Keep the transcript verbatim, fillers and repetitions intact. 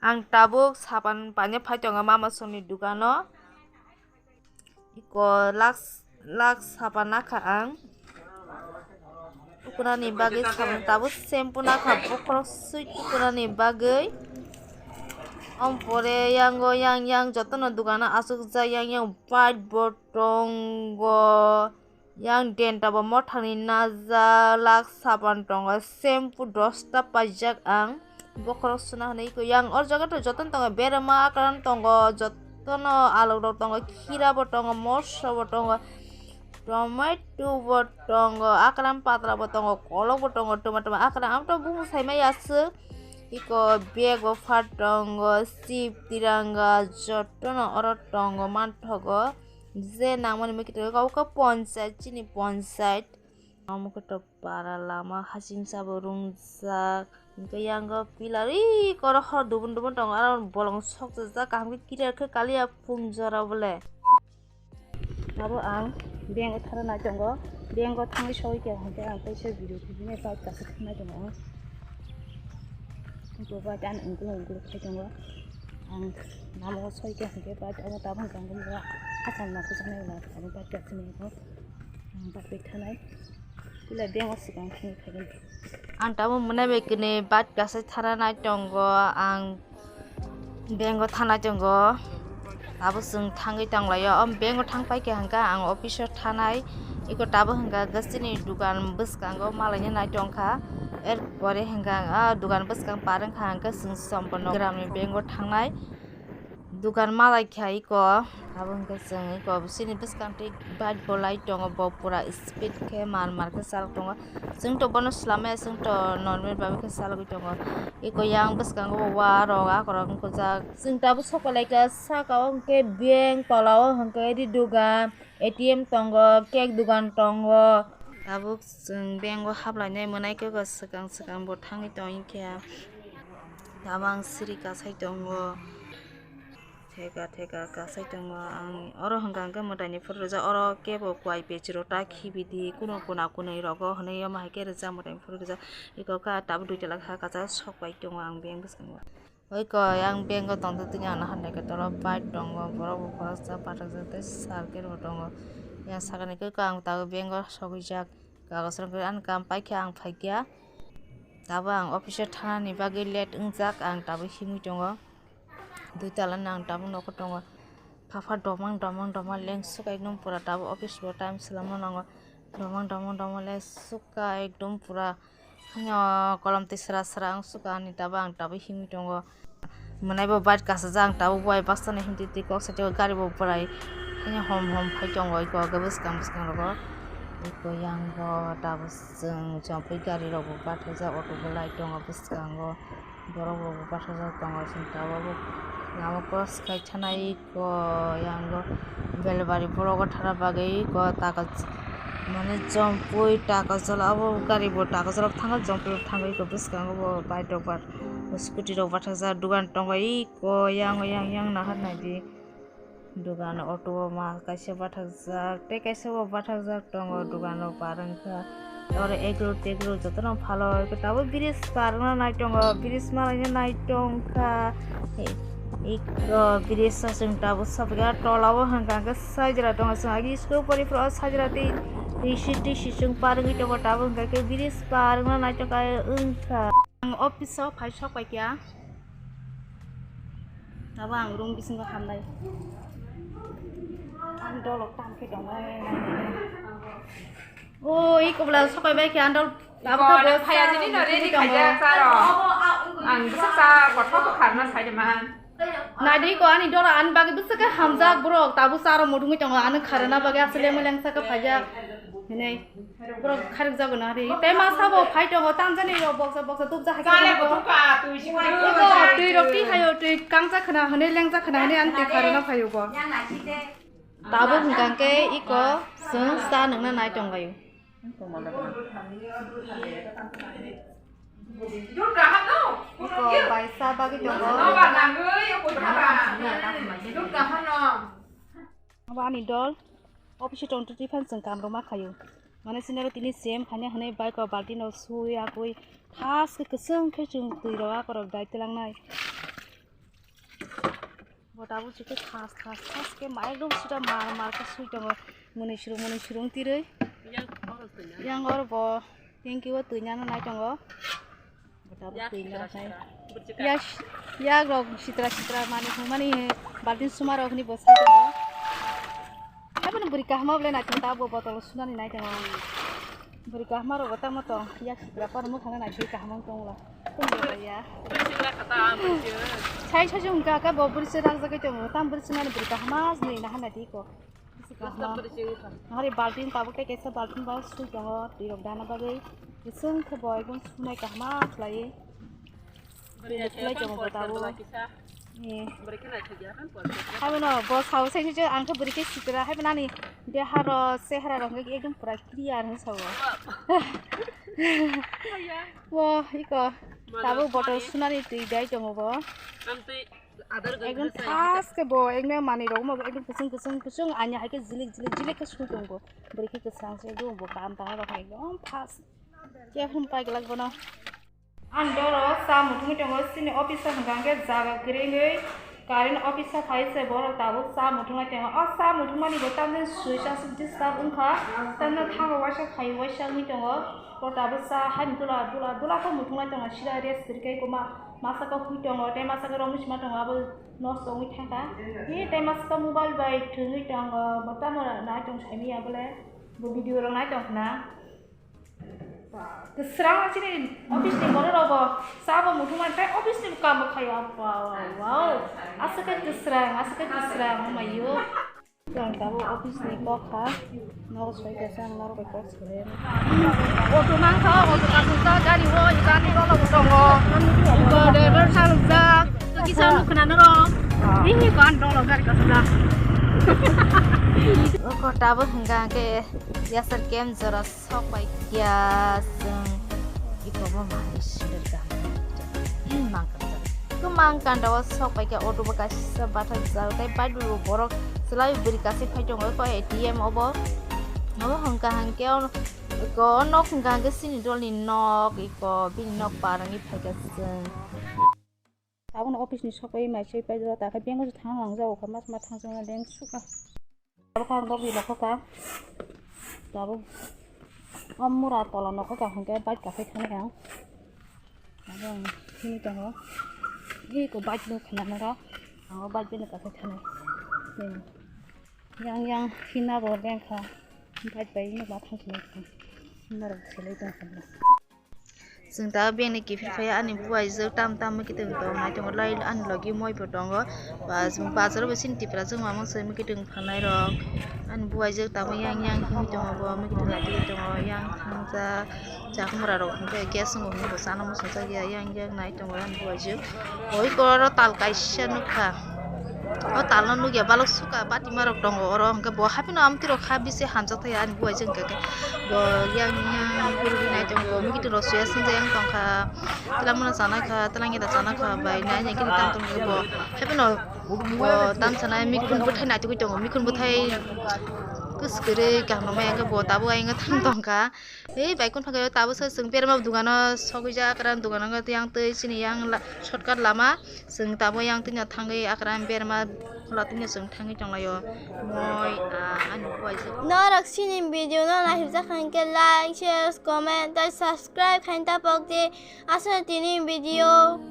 Ang tabuk sapan paina phai tongo mama songni dukano. Iko lak, lak sapan nakha ang. Tukunani bagwi sapan tabuk shampoo nakha bokhorok swi tukunani bagwi. Ompore yango yang yang jotono dukano achukjak yang yang bike bo tongo. Yang denta bo mothani najak, lak sapan tongo, shampoo dosta paijak ang. Bokhorok suna hinwi iko yang o jaga to jotono tongo, berma akran tongo, jotono alok rok tongo, khira bo tongo, moso bo tongo, tomato bo tongo, akran patra bo tongo, kolok bo tongo, toma toma akran. Amo to bumung sai maya aswk. Iko bag bo phat tongo, chip tiranga jotono oro tongo manthogo. Je nangmani mui kitor khe obo khe ponchayat, chini ponchayat. Omo khe to para lama hasing sabo rungjak. Hingke yango pillar ri koro hor dubun dubun tongo, aro bolong sok chajak kaham khe clear khe kaliya phung jora bole. Abo ang bank o thara nai tongo, bank o thangwi sogwi khe hingke ang teisa video khibini bike kaisa thang nai tongo ang. Bo bike ani ungkuluk ungkuluk khai tongo. Ang lama o soi khe hingke bike abo tabang tang bumung hasam no kuchuknai wngkha abo bike kaisa ni abo. Ang bike thanai pila bank o swkang thangwi phaibai. Ang tabuk mwnai bai kwnwi bike kaisa thara nai tongo. Ang bank o thanai tongo. Abo chwng thangwi tonglaio. O bank o thang paikha hwnkha ang office o thanai. Iko tabuk hwnkha gachini dukan bwskango malaina nai tongkha. Er pore hwnkha ang a dukan bwskang par wngkha hwnkhe chwng Sampono Gramini bank o thangnai. Dukan malaikha iko. Abo hwnkhe chwng iko chini bwskang twi bike bo lai tongo, bo pura speed khe mar mar khe chalok tongo. Chwng to bono swlamaya, chwng to normal bhabe khe chalogwi tongo. Iko yang bwskango bo wa rok akorok wngkujak. Chwng tabuk sok pailaikha saka o hwnkhe bank, tola o hwnkhe ri dugan, A T M tongo, cake dugan tongo. Tabuk chwng bank o haplainai mwnaikhe swkang swkang bo thangwi tongkha. Tabuk ang siri kasai tongo. Theka theka kasai tongo ang oro hwnkha hwnkhe mwtaini phuru rijak, oro kebo kuai pechiro ta khibidi kuno kuna kunui rogo hwnwi omo hai khe rijak mwtaini phuru rijak. Eko kha tabuk duitala kha kachar sok pai tongo ang bank bwskango. Oi ko yang bank o tongtwtwng ang naharnai khe toro bike tongo, borok bo khoroksa pathakjak tei cycle bo tongo. Yang sakani khe ang tabuk bank o sogwijak kagos rok ani kam paikhe ang phaikha. Tabuk ang office o thanani bagwi late wngjak, ang tabuk himwi tongo. Dui tala ni ang tabuk nogo tongo. Phapha domang domang domang lengsuk ekdom pura tabuk office bo time swlangma nango. Domang domang domang lengsukha ekdom pura. Hwnyo kolom twi sra sra wngsukha ani tabuk ang tabuk himwi tongo. Mwnai bo bike kasajak ang tabuk bai baksa ni himtwi twi kok site o gari bo bwrai. Hwnyo hom hom phai tongo eko bwskang bwskang rogo. Eko yang bo tabuk chwng chompi gari rok bo bathajak auto bo lai tongo bwskango. Borok rok bo bathajak tongo chwng tabuk lama cross khai thanai. Ko yango belbari borogo thana bagwi ko taka mane jompui taka jala obo gari bo taka jala thango jompui thango eko bwskango bo bike rok ba scooty rok bathajak dugan tongo eko yang yang yang nahar naidi dugan auto o ma kaisa bathajak tei kaisa bo bathajak tongo dugan rok par wngkha. Oro egg roll tegg roll jotono phalwi tabuk bridge par wngna nai tongo, bridge malaina nai tongkha. Eko bridge o chwng tabuk sophaikha, tola o hwnka hwnkhe sajra tongo, chwng agi school pori phuru o sajra tei twi si twi si chwng par wngwi tongo, tabuk hwnka khe bridge par wngna nai tongkha wngkha. Ang office o phai sok paikha. Abo ang room bisingo hamnai. Ang dolok tam khe tongo. O, i kobla sokai bai khe ang dol. Abo khe bo phaya jini no ready khaijak charo. Ang bwswk cha kothok kharna saide man. Naidi ko ani dol ani bagwi bwswk khe hamjak borok. Tabuk charo mudungwi tongo. Ani kharna bagwi asle muleng saka phaijak. Hinai. Borok kharikjago na ri. Tei ma sabo phai tongo, tanjani rok boksa boksa tubja hai. Chale khe bo thukha, twi si khe. Eko twi rok twi hayo, twi kangja khna hwnwi, lengja khna hwnwi, ani twi kharwi no phaio bo. Tabuk hwnkha khe eko chwng cha nungna nai tonglaio. Eko bai cha bagwi tongo. Abo ani dol. Office o tongtwtwi phano chwng kam rwma khaio. Mane sini aro tini sem khaina hwnwi bike o balti no sui akui thas khe kwchwng khe chwng twi rok akorok dai twlangnai. Bo tabuk chikhe thas thas thas khe ma ekdom sida mar mar khe sui tongo. Mwnwi srung mwnwi srung tirwi. Yang oro bo thank you twi nano nai tongo. Bo tabuk twi nano nai. Yak rok sitra sitra mani hwnmani baltin suma rok hwnwi bo sai tongo. Haibano bwrwi kaham bole nai tongo tabuk bottle sunani nai tongo. Bwrwi kaham rok bo tamo tong yak sitra por mokha nai twi kaham tongla. Tongla ya. Sai sai hwnka ka bo bwrwi se rang jagai tongo tam bwrwi se nani bwrwi kaham nai na hana di ko. Hari baltin tabuk tei kaisa baltin ba sui tongo twi rok dana bagwi. Bising khe bo ekdom sunai kaham khlai. Khlai tongo bo tabuk. Eh. Haibano bo sao sai se ang khe bwrwi khe sitra haibano ani deharo chehara rok ekdom pura clear hwn sao. Bo iko tabuk bottle sunani twi dai tongo bo. Ekdom fast khe bo ekdom manwi rok mo ekdom kusung kusung kusung anya hai khe jilik jilik jilik khe sui tongo. Bwrwi khe kwchang se ekdom bo kam tang rok ekdom fast. Khe hwn pai glak bono. Ang doro cha muthungwi tongo, chini office o hwnka hwnkhe jaga kwrwngwi current office o phai se borok tabuk cha muthungwi tongo. O cha muthungmani bo tamni switch aswk disturb wngkha, tamno thango waisa phai waisa wngwi tongo. O tabuk cha hani dula dula dula khe muthungwi tongo, sida rest kwrwi khe kwma masa khe hui tongo tei masa khe romwi sima tongo, abo nosto wngwi thangkha. Hi tei masa khe mobile bai thwngwi tongo, bo tamo nai tong saimanya bole, bo video rok nai tong khna. Kwsrang chini office ni borok rok bo sabo muthungmani tei office ni kaam bo khaio. Wow, wow. Aswk khe kwsrang, aswk khe kwsrang, oh my God. Ang tabuk office ni kok kha. Nogo soi khe ang norok bai kok salai. Auto mangkha, auto kaisa gari o, gari o tongo. Driver salok jak, kisa mukha na norok. Ini kan dolo gari kasla. Oko tabuk hwnkha khe yasar kem jora. Sok bai kya chwng iko bo manwi swrwk da. Mang kanta. Ko mang kanta o sok bai kya auto bo kaisa bathak jal tei bike bo borok chwlai bwrwi kaisa phai tongo ko A T M obo. Obo hwnkha hwnkhe o, iko o nok hwnkha hwnkhe chini dolni nok iko bini nok par wngwi phaikha chwng. Tabukno office ni sokwi mai swi paijak ta khe bank o se thang nang jago kha mas ma thang jakna bank suka. Tabuk ang dogwi nokho ka tabuk o mura tola nokho ka hwnkhe bike kaphai thanai ang abo ang simi tongo eko bike no khna naro ang o bike bai no kaphai thanai yang yang hina bo bank kha bike bai no ma thang sinai norok selai tong kha. Chwng tabuk bini kiphil phai ani buaijwk tam tam khe tong nai tongo lai ani logi moi bo tongo ba chwng bazar o bo chini tipra chwng mamang soi mui khe tong phalnai rok ani buaijwk tabuk yang yang himwi tongo bo mui khe tong nai tongo yang thang jak chakwmwra rok hwnkhe gas wngkha hwnwi bo chana muchungjakya yang yang nai tongo ani buaijwk oi koro tal kaisa nukha. O talno nukya balok suka batima rok tongo oro hwnkhe bo haphino amtwi rok kha bisi hamjak thaya ani buaijwk hwnkhe bo yang yang gurugwi nai tongo mui kiting rok suya swngjak yang tongkha twlangmano chanakha twlangya da chanakha bai nai nai khe tam tongkha bo haphino bo tam sanai mikhun bwthai naitugwi tongo mikhun bwthai kwswk kwrwi kaham rok maya khe bo tabuk ayang thang tongkha. Ei bai kun phaikhe tabuk se chwng berma dogano sogwi jak akran dogano yang twi chini yang shortcut lama. Chwng tabuk yang twino thangwi akran berma khula twino chwng thangwi tonglaio. Moi, ah, ani buaijwk. Norok chini video no naisijak hwnkhe like, share, comment tei subscribe khaina tapok di. Aswk tini video.